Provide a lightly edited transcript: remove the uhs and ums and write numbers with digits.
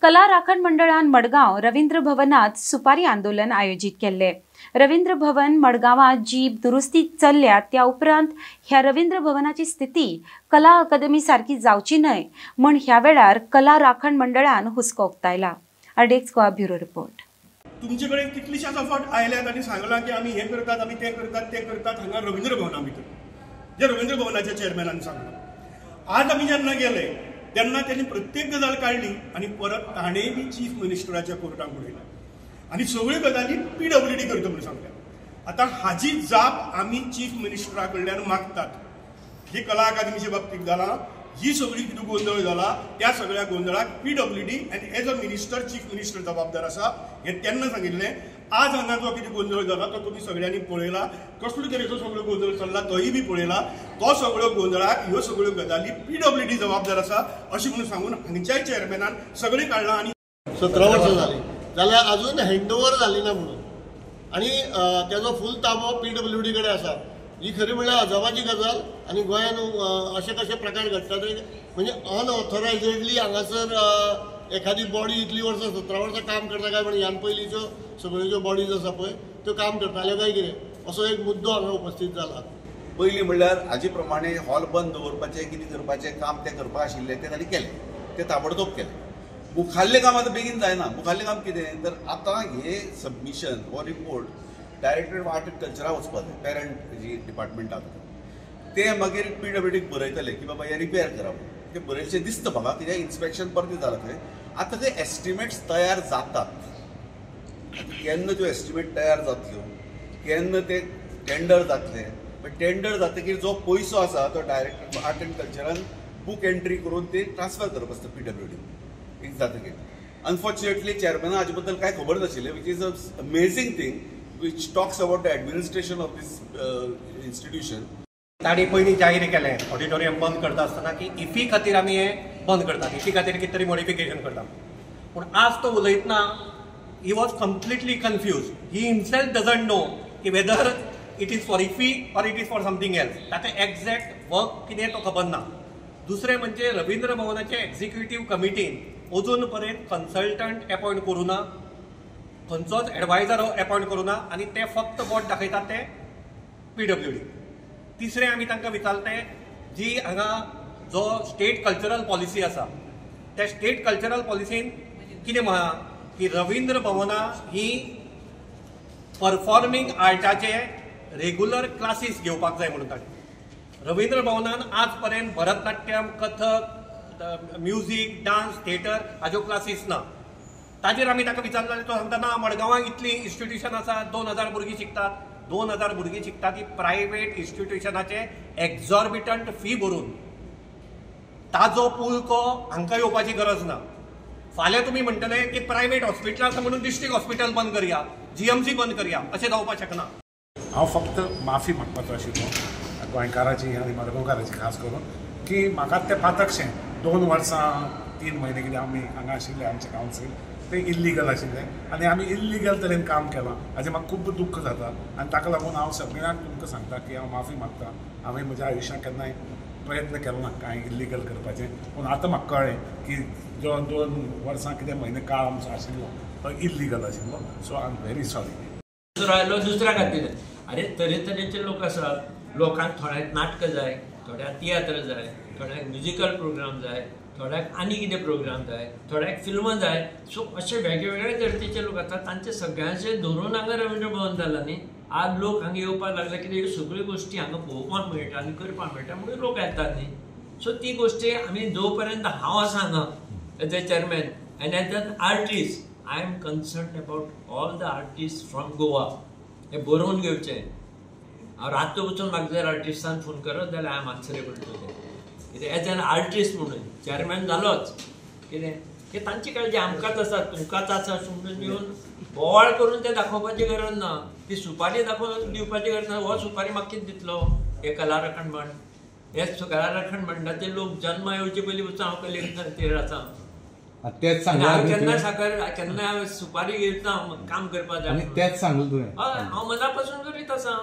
कला राखण मंडळान मडगांव रवींद्र भवनात सुपारी आंदोलन आयोजीत केल्ले. रवींद्र भवन मडगांवात जी दुरुस्ती चल्ल्या त्या उपरांत ह्या रवींद्र भवनाची स्थिती कला अकादमी सारकी जावची न्हय म्हण ह्या वेळार कला राखण मंडळान हुस्को उक्तायला. RDX Goa bureau report. तुमचे कडेन कितलीशाच फावट आयल्यात आनी सांगलां की आमी हें करतात, आमी तें करतात, तें करतात. हांगा रवींद्र भवना भितर जे रवींद्र भवनाच्या चेअरमॅनान सांगलां, आज आमी जेन्ना गेले तेन्ना त्यांनी प्रत्येक गजाल काडली आनी परत ताणें बी चीफ मिनिस्टराच्या कोर्टाक उडयला आनी सगळ्यो गजाली पीडब्ल्यूडी करता म्हणून सांगल्या. आतां हाजी जाप आमी चीफ मिनिस्टरा कडल्यान मागतात. ही कला अकादमीच्या बाबतींत जाला, ही सगळी कितें गोंदळ जाला त्या सगळ्या गोंदळाक PWD and as a minister chief minister जबाबदार आसा हें तेन्ना सांगिल्लें. आज हांगा जो कितें गोंदळ जाला तो तुमी सगळ्यांनी पळयला, कसलो तरेचो सगळो गोंदळ चल्ला तोय बी पळयला. तो सगळो गोंदळाक ह्यो सगळ्यो गजाली पीडब्ल्यूडी जबाबदार आसा अशें म्हणून सांगून हांगच्याय चेअरमॅनान सगळें काडलां. आनी 17 वर्सां जालीं जाल्यार अजून हँडओवर जाली ना म्हणून, आनी तेजो फूल ताबो पीडब्ल्यूडी कडेन आसा. ही खरी म्हणल्यार अजापाची गजाल. आनी गोंयान अशे कशे प्रकार घडटात म्हणजे अनऑथरायजेडली हांगासर एखादी बॉडी इतली वर्सां 17 वर्सां काम करता काय म्हण ह्यान पयलींच्यो सगळ्यो ज्यो बॉडीज आसा पळय त्यो काम करताल्यो काय कितें असो एक मुद्दो हांगा उपस्थीत जाला. पयलीं म्हणल्यार हाजे प्रमाणे हॉल बंद दवरपाचें कितें करपाचें काम तें करपा आशिल्लें तें तांणी केलें, तें ताबडतोब केलें. मुखाल्लें काम आतां बेगीन जायना. मुखाल्लें काम कितें तर आतां हें सबमिशन हो report directorate of art and कल्चराक वचपाक जाय, पेरंट जी डिपार्टमेंट आसा ते मागीर पीडब्ल्यूडीक बरयतले की बाबा हें रिपेर करा म्हणून. तें बरयलें दिसता म्हाका कित्याक इन्स्पेक्शन परतें जालां थंय. आतां ते एस्टिमेट्स तयार जातात, केन्ना त्यो एस्टिमेट तयार जातल्यो, केन्ना ते टेंडर जातले. पण टेंडर जातकीर जो पयसो आसा तो डायरेक्टरेट ऑफ आर्ट एंड कल्चरान बूक एंट्री करून ते ट्रान्सफर करप आसता पीडब्ल्यूडी एक जातकीर. अनफॉर्च्युनेटली चेअरमॅना हाजे बद्दल कांय खबर नाशिल्लें, which is a amazing thing which talks about the administration of this institution. तांणी पयलीं जाहीर केलें ऑडिटोरियम बंद करता आसतना की इफी खातीर आमी हें बंद करतात, इफी खातीर कितें तरी मॉडिफिकेशन करता. पूण आज तो उलयतना he was completely confused. He himself doesn't know की whether it is for IFFI or it is for something else. ताका एग्जॅक्ट वर्क कितें तो खबर ना. दुसरें म्हणजे रवींद्र भवनाचे एक्झिक्युटीव कमिटीन अजून पर्यंत कन्सल्टंट एपॉयंट करूं ना, खंयचोच एडवायजर एपॉयंट करूं ना आनी ते फक्त बोट दाखयतात ते पीडब्ल्यूडी. तिसरें आमी तांकां विचारलें जी हांगा जो स्टेट कल्चरल पॉलिसी आसा त्या स्टेट कल्चरल पॉलिसीन कितें म्हळां की रवींद्र भवना ही परफॉर्मिंग आर्टाचे रेगुलर क्लासीस घेवपाक जाय म्हणून तांणी. रवींद्र भवनान आज पर्यंत Bharatanatyam, Kathak, music, dance, theatre हाज्यो क्लासीस ना. ताजेर आमी ताका विचारलें जाल्यार तो सांगता ना मडगांवांक इतलीं इन्स्टिट्युशन आसा, 2000 भुरगीं शिकतात. 2000 भुरगीं शिकतात ती प्रायवेट इन्स्टिट्युशनाचे एक्झॉर्बिटंट फी भरून. ताजो पुळको हांकां येवपाची गरज ना. फाल्यां तुमी म्हणटले की प्रायवेट हॉस्पिटल आसा म्हणून डिस्ट्रिक्ट हॉस्पिटल बंद करया, जीएमसी बंद करया, अशें जावपाक शकना. हांव फक्त माफी मागपाचो आशिल्लो गोंयकाराची आनी मडगांवकाराची खास करून की म्हाका तें पातकशें 2 वर्सां 3 म्हयने कितें आमी हांगा आशिल्ले आमचें कावन्सील तें इल्लिगल आशिल्लें आनी आमी इल्लिगल तरेन काम केलां हाजें म्हाका खूब दुख्ख जाता. आनी ताका लागून हांव सगळ्यांक तुमकां सांगता की हांव माफी मागता. हांवें म्हज्या आयुश्यांत केन्नाय प्रयत्न केलो ना कांय इल्लिगल करपाचें, पूण आतां म्हाका कळ्ळें की जो 2 वर्सां कितें म्हयने काळ आमचो आशिल्लो तो इल्लिगल आशिल्लो. So I am very sorry. दुसरो आयलो दुसऱ्या खातीर. अरे तरेतरेचे लोक आसात, लोकांक थोड्यांक नाटकां जाय, थोड्यांक तियात्र जाय, थोड्यांक म्युजिकल प्रोग्राम जाय, थोड्यांक आनी कितें प्रोग्राम जाय, थोड्यांक फिल्मां जाय. सो अशे वेगळे तरेचे लोक आसात, तांचे सगळ्यांचे धरून हांगा रवींद्र भवन जाला न्ही. आज लोक हांगा येवपाक लागले कित्याक ह्यो सगळ्यो गोश्टी हांगा पळोवपाक मेळटा आनी करपाक मेळटा म्हणून लोक येतात न्ही. सो ती गोश्टी आमी जो पर्यंत हांव आसा हांगा as a chairman and as an artist I am concerned about all the artist from Goa. हें बरोवन घेवचें. हांव रातचो वचून म्हाका जर आर्टिस्टान फोन करत जाल्यार I am answerable to them. कितें एज एन आर्टिस्ट म्हणून चेअरमॅन जालोच कितें की तांची काळजी आमकांच आसा, तुमकांच आसा अशें म्हणून येवन बोवाळ करून तें दाखोवपाची गरज ना. ती सुपारी दाखोवन दिवपाची गरज ना. हो सुपारी म्हाका कितें दितलो? हे कला राखण मंडळ, हे कला राखण मंडळाचे लोक जन्मा येवचे पयलीं वचून हांव कलेर आसा. तेच सांगलां केन्ना साकर केन्ना सुपारी घेतना काम करपाक जाय. तेच सांगलां तुवें. हय, हांव मना पासून करीत आसा.